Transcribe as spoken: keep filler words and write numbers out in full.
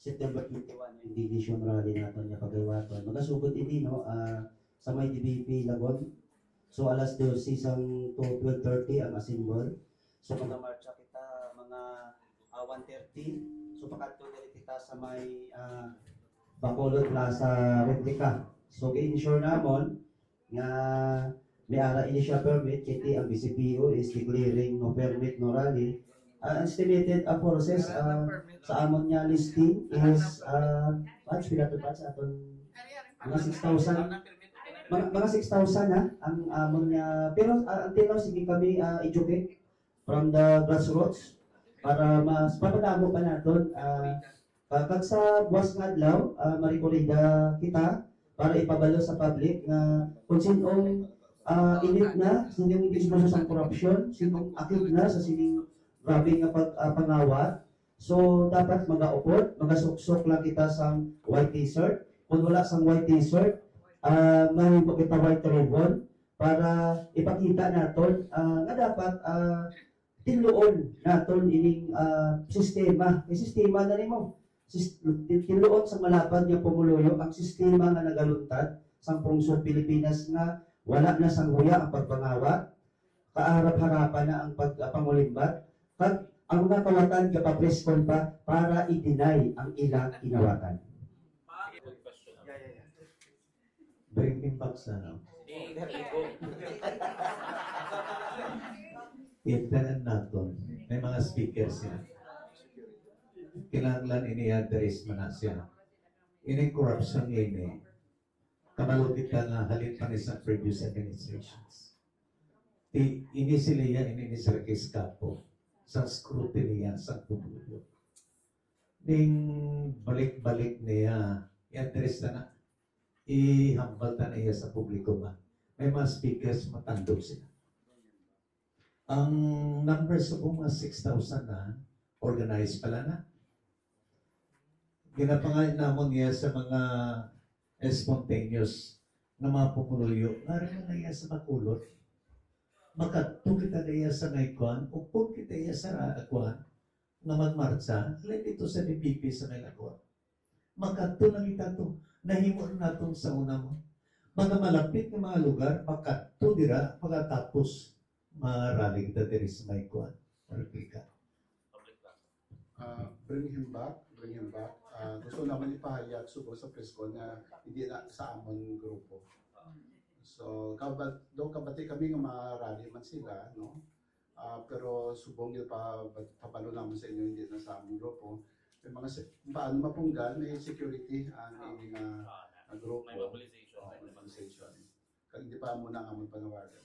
September twenty-one, yung indignation rally naton nga pagaywaton. Magasugod ini, no, ah, sa may D B P Lagon. So, alas dose sang to twelve thirty ang assemble. So, magamarcha kita mga, ah, one thirty. So, pakadto diri kita sa may, ah, Bacolod Plaza Replica. So, i-ensure namon nga may ara ini siya permit, kay ang B C P O is declaring no permit, no rally. Ah, estimated, ah, forces, ah, sa amon nga listing is, ah, Pats, pila to, Pats, aton mga six thousand. Mga, mga six thousand, ha, ang amon nga, pero, ah, until now, sige kami, ah, educate from the grassroots para mas mapadamo pa naton, ah, ah, kag sa buwas nga adlaw, ah, marikorida kita para ipabalo sa public nga kung sinong, ah, init na, sinong diskurso sang korupsyon, sinong akig na sa sining grabe nga pag, ah, pangawat. So, dapat magaupod, magasuksok lang kita sang white t-shirt. Kung wala sang white t-shirt, ah, mahimo kita white ribbon para ipakita naton, ah, nga dapat, ah, tinluon naton ining, ah, sistema. May sistema na nimo. Sis-, tin-, tinluon sa malapad nga pumuluyo ang sistema nga nagaluntad sang pungsod Pilipinas nga wala na sang huya ang pagpangawat, kaarap-harapan na ang pag-, ah, pangulimbat, kag ang mga kawatan gapapreskon pa para i-deny ang ilang kinawatan. Bring him back sa, no? Ibtanan naton. May mga speaker sila. Kinahanglan ini address man na siya. Ini corruption ini. Kabalo kita nga halin pa ni sa previous administrations. Ti, ini sila iya, ini ni Sir Escapo, sa scrutiny sa pumuluyo. Ning balik-balik niya, i-address na na, ihambal ta na iya sa publiko ba? May mga speakers, matandog sila. Ang numbers sa mga six thousand na, organized pala na. Ginapangayo namon niya sa mga spontaneous nga mga pumuluyo, nga rin na iya sa Bacolod. Makadto kita na iya sa may kwan, upod kita iya sa ra-, kwan, nga magmarcha, like ito sa D P P sa may Lagon. Makadto na kita to. Nahimo na naton sa una mo. Mga malapit nga mga lugar, makadto dira, pagkatapos marali kita diri sa may kuan, replika. Ah, bring him back, bring him back. Ah, gusto naman ipahayag subong sa press con nga hindi na sa amon grupo. So, kabat, do kabati kami nga marali man sila, no? Ah, pero subong gyud pa, pabalo naman sa inyo, hindi na sa amon grupo. May mga se-, paano mapunggan, may security ang ining, ah, ah, grupo. May mobilization. Oh, mobilization. Kag hindi pa mo na nga magpanawagan.